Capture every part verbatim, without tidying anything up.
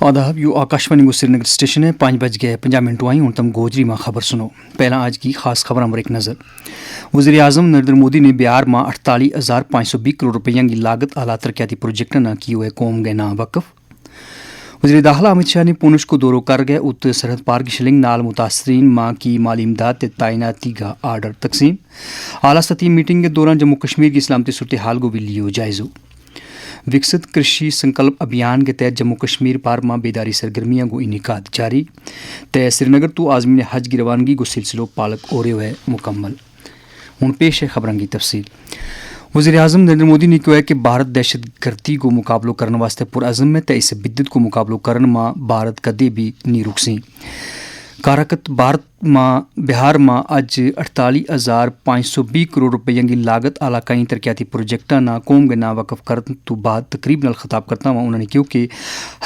آداب، یوہ آکاشوانی کو سرینگر اسٹیشن ہے۔ پانچ بج گئے پنجاہ منٹ ہوئی، ہن تم گوجری ما خبر سنو۔ پہلا آج کی خاص خبراں پر ایک نظر۔ وزیر اعظم نریندر مودی نے بہار ما اٹھتالیس ہزار پانچ سو بیس کروڑ روپیاں کی لاگت آلا ترقیاتی پروجیکٹاں نا کیو ہے قوم کے ناں وقف۔ وزیر داخلہ امت شاہ نے پونچھ کو دورو کر گئے ات سرحد پار کی شلنگ نال متاثرین ما کی مالی امداد تے تعیناتی کا آرڈر تقسیم۔ اعلیٰ سطحی میٹنگ کے دوران جموں کشمیر کی سلامتی صورتحال کو بھی لیو جائزو۔ وکست کرشی سنکلپ ابھیان کے تحت جموں کشمیر پار ما بیداری سرگرمیاں کو انعقاد جاری۔ تے سرینگر تو عازمین حج کی روانگی کو سلسلو پالک ہو رہیو ہے مکمل۔ ہن پیش ہے خبراں کی تفصیل۔ وزیر اعظم نریندر مودی نے کہیو ہے کہ بھارت دہشت گردی کو مقابلو کرن واسطے پرعزم ہے تے اس بدت کو مقابلو کرن ما بھارت کدے بھی نہیں رکسی۔ کارکت بھارت ما بہار ما اج اٹھتالیس ہزار پانچ سو بیس کروڑ روپیاں کی لاگت آلا کئی ترقیاتی پروجیکٹاں نا قوم کے ناں وقف کرن تو بعد تقریب نال خطاب کرتا ہوا انہوں نے کہیو کہ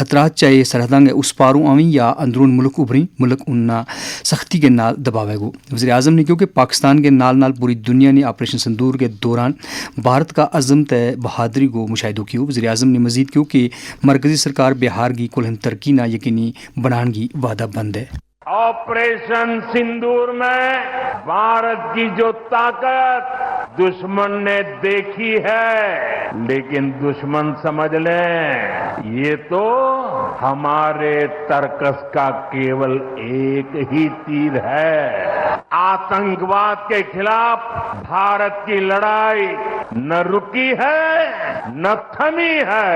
حترات چاہے سرحداں کے اس پاروں آویں یا اندرون ملک ابھریں، ملک انہاں سختی کے نال دباوے گو۔ وزیر اعظم نے کہیو کہ پاکستان کے نال نال پوری دنیا نے آپریشن سندور کے دوران بھارت کا عزم تے بہادری کو مشاہدو کیو۔ وزیر اعظم نے مزید کہیو کہ مرکزی سرکار بہار کی کلہن ترقی نا یقینی بنان کی وعدہ بند ہے۔ آپریشن سندور میں بھارت کی جو طاقت دشمن نے دیکھی ہے، لیکن دشمن سمجھ لیں، یہ تو ہمارے ترکس کا کیول ایک ہی تیر ہے۔ آتنکواد کے خلاف بھارت کی لڑائی نہ رکی ہے، نہ تھمی ہے۔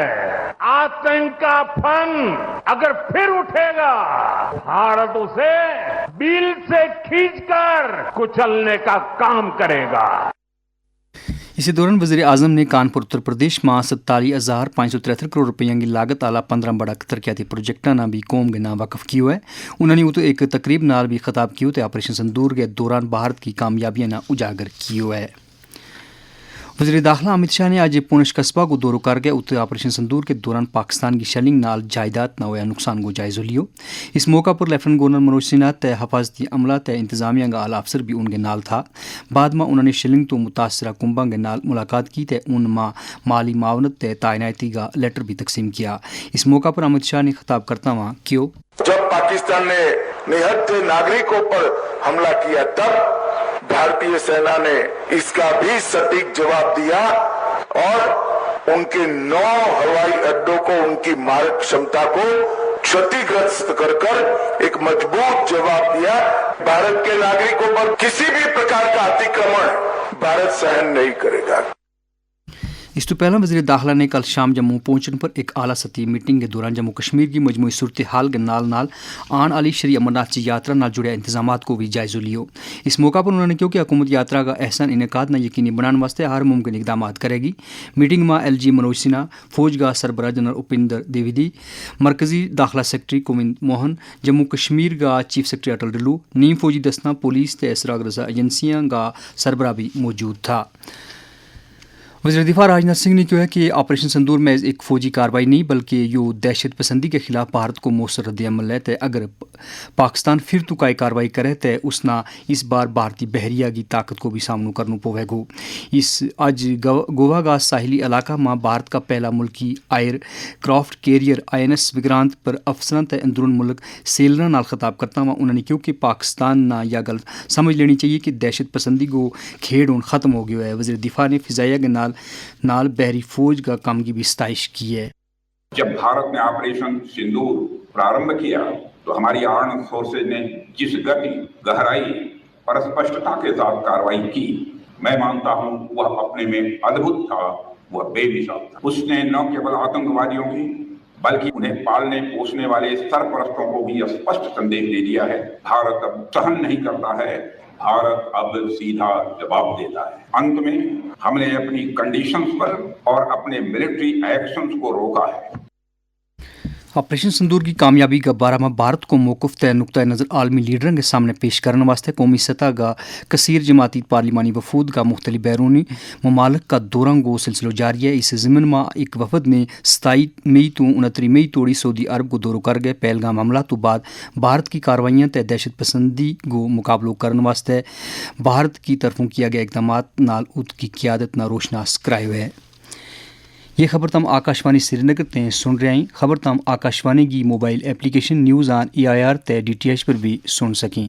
آتنک کا پھن اگر پھر اٹھے گا، بھارت اسے بیل سے کھینچ کر کچلنے کا کام کرے گا۔ اسی دوران وزیر اعظم نے کانپور اتر پردیش ما ستالیس ہزار پانچ سو تریہتر کروڑ روپیاں کی لاگت آلا پندرہ بڑا ترقیاتی پروجیکٹاں نا بھی قوم کے ناں وقف کیو ہے۔ انہوں نے اتو ایک تقریب نال بھی خطاب کیو تے آپریشن سندور کے دوران بھارت کی کامیابیاں نا اجاگر کیو ہے۔ وزیر داخلہ امت شاہ نے اج پونچھ قصبہ کو دورو کر کے اتو آپریشن سندور کے دوران پاکستان کی شلنگ نال جائیداد نا ہویا نقصان کو جائزو لیو۔ اس موقع پر لیفٹننٹ گورنر منوج سنہا تے حفاظتی عملہ تے انتظامیہ کا اعلیٰ افسر بھی ان کے نال تھا۔ بعد ما انہوں نے شلنگ تو متاثرہ کنباں کے نال ملاقات کی تے ان ما مالی معاونت تے تعیناتی کا لیٹر بھی تقسیم کیا۔ اس موقع پر امت شاہ نے خطاب کرتا ہوا کہیو۔ جب پاکستان نے نہتھے ناگرکوں پر حملہ کیا تب بھارتی سینا نے اس کا بھی سٹیک جواب دیا اور ان کے نو ہوائی اڈوں کو ان کی مارک شمتا کو چھتی گرست کر کر ایک مضبوط جواب دیا۔ بھارت کے ناگرکوں پر کسی بھی پرکار کا اتیکرمن بھارت سہن نہیں کرے گا۔ اس تو پہلاں وزیر داخلہ نے کل شام جموں پہنچن پر ایک اعلیٰ سطحی میٹنگ کے دوران جموں کشمیر کی مجموعی صورتحال کے نال نال آن آلی شری امرناتھ جی یاترا نال جڑیا انتظامات کو بھی جائزو لیو۔ اس موقع پر انہوں نے کہیو کہ حکومت یاترا کا احسن انعقاد نا یقینی بنان واسطے ہر ممکن اقدامات کرے گی۔ میٹنگ ما ایل جی منوج سنہا، فوج کا سربراہ جنرل اپیندر دیویدی، مرکزی داخلہ سیکرٹری کووند موہن، جموں کشمیر کا چیف سیکرٹری اٹل ڈلو، نیم فوجی دستاں، پولیس تے سراغ رضا ایجنسیاں کا سربراہ بھی موجود تھا۔ وزیر دفاع راج ناتھ سنگھ نے کہیو ہے کہ آپریشن سندور محض ایک فوجی کارروائی نہیں بلکہ یوہ دہشت پسندی کے خلاف بھارت کو موثر رد عمل ہے تے اگر پاکستان پھر تو کائی کارروائی کرے تے اس نا اس بار بھارتی بحریہ کی طاقت کو بھی سامنو کرنو پوے گو۔ اس اج گووا کا ساحلی علاقہ ما بھارت کا پہلا ملکی آئر کرافٹ کیریئر آئی این ایس وکرانت پر افسراں تے اندرون ملک سیلراں نال خطاب کرتا ہوا انہوں نے کہیو کہ پاکستان نا یا گل سمجھ لینی چاہیے کہ دہشت پسندی کو کھیڈ ہن ختم ہو گیو ہے۔ وزیر دفاع نے فضائیہ کے نال نال بحری فوج کا کم کی بھی ستائش کی ہے۔ جب بھارت نے آپریشن سندور پرارمبھ کیا تو ہماری آرمڈ فورسز نے جس گتی، گہرائی اور اسپشٹتا کے ساتھ کارروائی کی، میں مانتا ہوں وہ اپنے میں ادبھت تھا، وہ بے مثال تھا۔ اس نے نہ کیول آتنکوادیوں کی بلکہ انہیں پالنے پوسنے والے سرپرستوں کو بھی اسپشٹ سندیش دے دیا ہے۔ بھارت اب سہن نہیں کرتا ہے، بھارت اب سیدھا جواب دیتا ہے۔ انت میں ہم نے اپنی کنڈیشنز پر اور اپنے ملٹری ایکشنز کو روکا ہے۔ آپریشن سندور کی کامیابی کا بارہ ما بھارت کو موقف تے نقطہ نظر عالمی لیڈراں کے سامنے پیش کرنے واسطے قومی سطح کا کثیر جماعتی پارلیمانی وفود کا مختلف بیرونی ممالک کا دوراں کو سلسلو جاری ہے۔ اس ضمن ما ایک وفد نے ستائی مئی تو انہتری مئی توڑی سعودی عرب کو دورو کر گئے پہلگام حملہ تو بعد بھارت کی کاروائیاں تے دہشت پسندی کو مقابلو کرن واسطے بھارت کی طرفوں کیا گیا اقدامات نال ات کی قیادت نا روشناس کرائے ہوئے۔ یہ خبر تم آکاشوانی سری نگر تے سن رہیا ہیں۔ خبر تم آکاشوانی کی موبائل ایپلیکیشن نیوز آن ای آئی آر تے ڈی ٹی ایچ پر بھی سن سکیں۔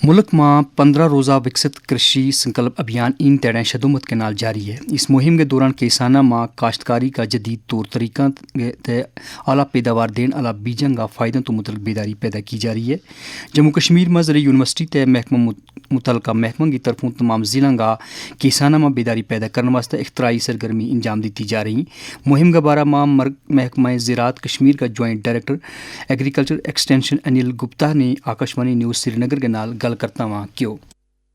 ملک ما پندرہ روزہ وکست کرشی سنکلپ ابھیان ان تیڑیں شدومت کے نال جاری ہے۔ اس مہم کے دوران کیسانہ ما کاشتکاری کا جدید طور طریقہ تے اعلیٰ پیداوار دین والا بیجنگ کا فائدوں تو متعلق بیداری پیدا کی جا رہی ہے۔ جموں کشمیر ما زرعی یونیورسٹی تے محکمہ متعلقہ محکمہ کی طرفوں تمام ضلع کا کیسانہ ما بیداری پیدا کرنے واسطے اختراعی سرگرمی انجام دیتی جا رہی ہیں۔ مہم کا بارہ ما محکمہ زراعت کشمیر کا جوائنٹ ڈائریکٹر ایگریکلچر ایکسٹینشن انیل گپتا نے آکاشوانی نیوز سری نگر کے نال گل کرتا ہوا کیو۔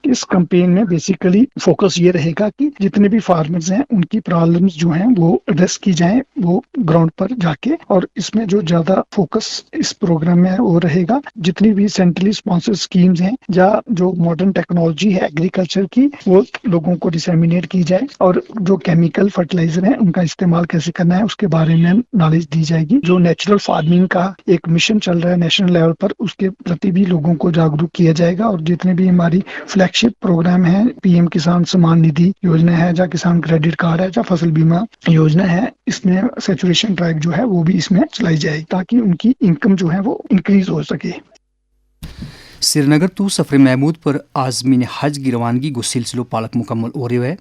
اس کمپین میں بیسیکلی فوکس یہ رہے گا کہ جتنے بھی فارمرز ہیں ان کی پرابلمز جو ہیں وہ ایڈریس کی جائیں، وہ گراؤنڈ پر جا کے۔ اور اس میں جو زیادہ فوکس اس پروگرام میں وہ رہے گا، جتنی بھی سینٹرلی اسپانسرڈ اسکیمز ہیں یا جو ماڈرن ٹیکنالوجی ہے ایگریکلچر کی، وہ لوگوں کو ڈسیمینیٹ کی جائے، اور جو کیمیکل فرٹیلائزر ہیں ان کا استعمال کیسے کرنا ہے اس کے بارے میں نالج دی جائے گی۔ جو نیچرل فارمنگ کا ایک مشن چل رہا ہے نیشنل لیول پر، اس کے پرتی بھی لوگوں کو جاگروک کیا جائے گا، اور جتنے بھی ہماری فلیگ شپ پروگرام ہیں، پی ایم کسان سمان ندھی یوجنا ہے یا کسان کریڈٹ کارڈ ہے یا فصل بیمہ یوجنا ہے، اس میں سیچوریشن ڈرائیو جو ہے وہ بھی اس میں چلائی جائے تاکہ ان کی انکم جو ہے وہ انکریز ہو سکے۔ سری نگر تو سفر محمود پر آزمین حج کی روانگی کو سلسلو پالک مکمل ہو رہیو ہے۔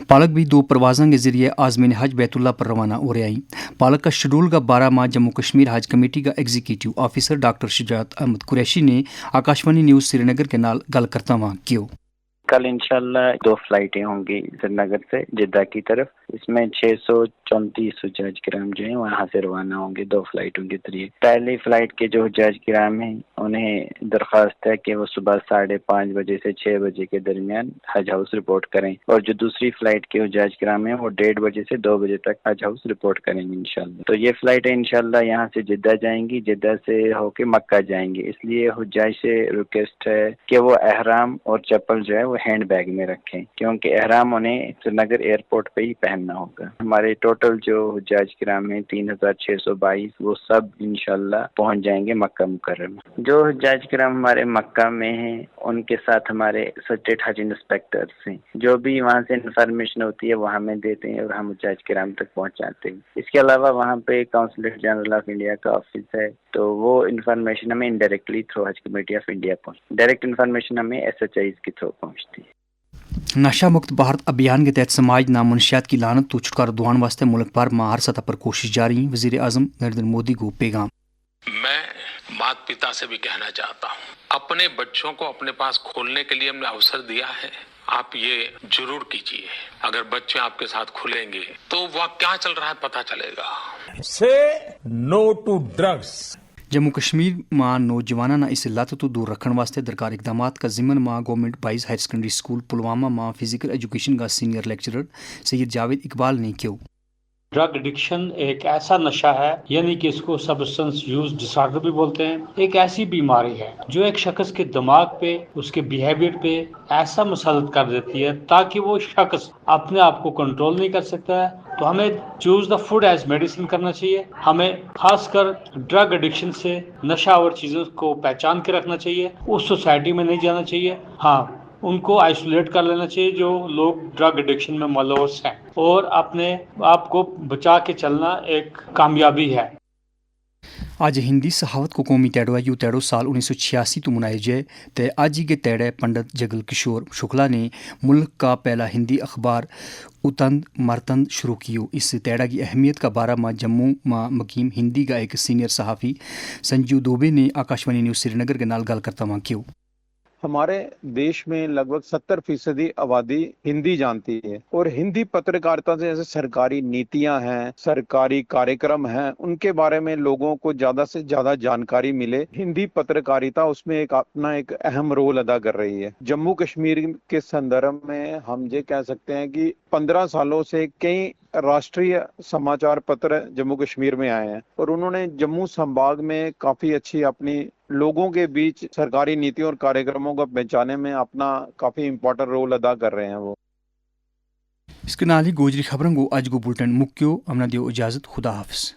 پالک بھی دو پروازاں کے ذریعے آزمین حج بیت اللہ پر روانہ ہو رہیا ہیں۔ پالک کا شیڈول کا بارہ ما جموں کشمیر حج کمیٹی کا ایگزیکٹو آفیسر ڈاکٹر شجاعت احمد قریشی نے آکاشوانی نیوز سری نگر کے نال گل کرتا ہوا کیو۔ کل انشاءاللہ دو فلائٹیں ہوں گی سری نگر سے جدہ کی طرف۔ اس میں چھ سو چونتیس حجاج کرام جو ہیں وہاں سے روانہ ہوں گے دو فلائٹوں کے ذریعے۔ پہلی فلائٹ کے جو حجاج کرام ہیں انہیں درخواست ہے کہ وہ صبح ساڑھے پانچ بجے سے چھ بجے کے درمیان حج ہاؤس رپورٹ کریں، اور جو دوسری فلائٹ کے حجاج کرام ہیں وہ ڈیڑھ بجے سے دو بجے تک حج ہاؤس رپورٹ کریں گے انشاءاللہ۔ تو یہ فلائٹیں انشاءاللہ یہاں سے جدہ جائیں گی، جدہ سے ہو کے مکہ جائیں گی۔ اس لیے حجاج سے ریکویسٹ ہے کہ وہ احرام اور چپل جو ہے وہ ہینڈ بیگ میں رکھیں، کیونکہ احرام انہیں سری نگر ایئرپورٹ پہ ہی پہننا ہوگا۔ ہمارے ٹوٹل جو حجاج کرام ہیں تین ہزار چھ سو بائیس، وہ سب انشاءاللہ پہنچ جائیں گے مکہ مکرمہ۔ جو حجاج کرام ہمارے مکہ میں ہیں ان کے ساتھ ہمارے سٹیٹ حج انسپیکٹرز ہیں، جو بھی وہاں سے انفارمیشن ہوتی ہے وہ ہمیں دیتے ہیں اور ہم حجاج کرام تک پہنچاتے ہیں۔ اس کے علاوہ وہاں پہ کونسلیٹ جنرل آف انڈیا کا آفس ہے، تو وہ انفارمیشن ہمیں انڈائریکٹلی تھرو حج کمیٹی آف انڈیا پہنچ، ڈائریکٹ انفارمیشن ہمیں ایس ایچ آئیز کے تھرو پہنچتی ہے۔ نشہ مکت بھارت ابھیان کے تحت سماج نا منشیات کی لعنت تو چھٹکارو دوان واسطے ملک بھر ما ہر سطح پر کوشش جاری ہیں، وزیر اعظم نریندر مودی کو پیغام۔ میں مات پتا سے بھی کہنا چاہتا ہوں، اپنے بچوں کو اپنے پاس کھولنے کے لیے ہم نے اوسر دیا ہے، آپ یہ ضرور کیجیے۔ اگر بچے آپ کے ساتھ کھلیں گے تو وہ کیا چل رہا ہے پتا چلے گا۔ سے نو ٹو ڈرگس۔ جموں کشمیر ما نوجواناں نا اس لت تو دور رکھن واسطے درکار اقدامات کا ضمن ما گورنمنٹ بائز ہائر سیکنڈری اسکول پلوامہ ما فزیکل ایجوکیشن کا سینئر لیکچرر سید جاوید اقبال نے کہیو۔ ڈرگ ایڈکشن ایک ایسا نشہ ہے، یعنی کہ اس کو سبسٹنس یوز ڈس آرڈر بھی بولتے ہیں۔ ایک ایسی بیماری ہے جو ایک شخص کے دماغ پہ، اس کے بیہیویئر پہ ایسا مسلط کر دیتی ہے تاکہ وہ شخص اپنے آپ کو کنٹرول نہیں کر سکتا ہے۔ تو ہمیں چوز دا فوڈ ایز میڈیسن کرنا چاہیے۔ ہمیں خاص کر ڈرگ ایڈکشن سے، نشہ آور چیزوں کو پہچان کے رکھنا چاہیے۔ اس سوسائٹی میں نہیں جانا چاہیے۔ ہاں، ان کو آئسولیٹ کر لینا چاہیے جو لوگ ڈرگ ایڈکشن میں ملوث ہیں، اور اپنے آپ کو بچا کے چلنا ایک کامیابی ہے۔ اج ہندی صحافت کو قومی تیڑو ہے۔ یوہ تیڑو سال انیس سو چھیاسی تو منائے جائے، تے اج ہی کے تیڑے پنڈت جگل کشور شکلا نے ملک کا پہلا ہندی اخبار اتند مرتند شروع کیو۔ اس تیڑا کی اہمیت کا بارہ ما جموں ما مقیم ہندی کا ایک سینئر صحافی سنجیو دوبے نے آکاشوانی نیوز سری نگر کے نال گل کرتا ہوا کیو۔ ہمارے دیش میں لگ بھگ ستر فیصدی آبادی ہندی جانتی ہے، اور ہندی پترکارتا سے جیسے سرکاری نیتیاں ہیں، سرکاری کاریکرم ہیں، ان کے بارے میں لوگوں کو زیادہ سے زیادہ جانکاری ملے۔ ہندی پترکارتا اس میں ایک اپنا ایک اہم رول ادا کر رہی ہے۔ جموں کشمیر کے سندرم میں ہم یہ کہہ سکتے ہیں کہ پندرہ سالوں سے کئی راشٹری سماچار پتر جموں کشمیر میں آئے ہیں، اور انہوں نے جموں سنبھاگ میں کافی اچھی اپنی لوگوں کے بیچ سرکاری نیتیوں اور کاریکرموں کو پہنچانے میں اپنا کافی امپورٹنٹ رول ادا کر رہے ہیں وہ۔ اس کے نال ہی گوجری خبروں کو اج کو بلٹن مکیو۔ امنا دیو اجازت، خدا حافظ۔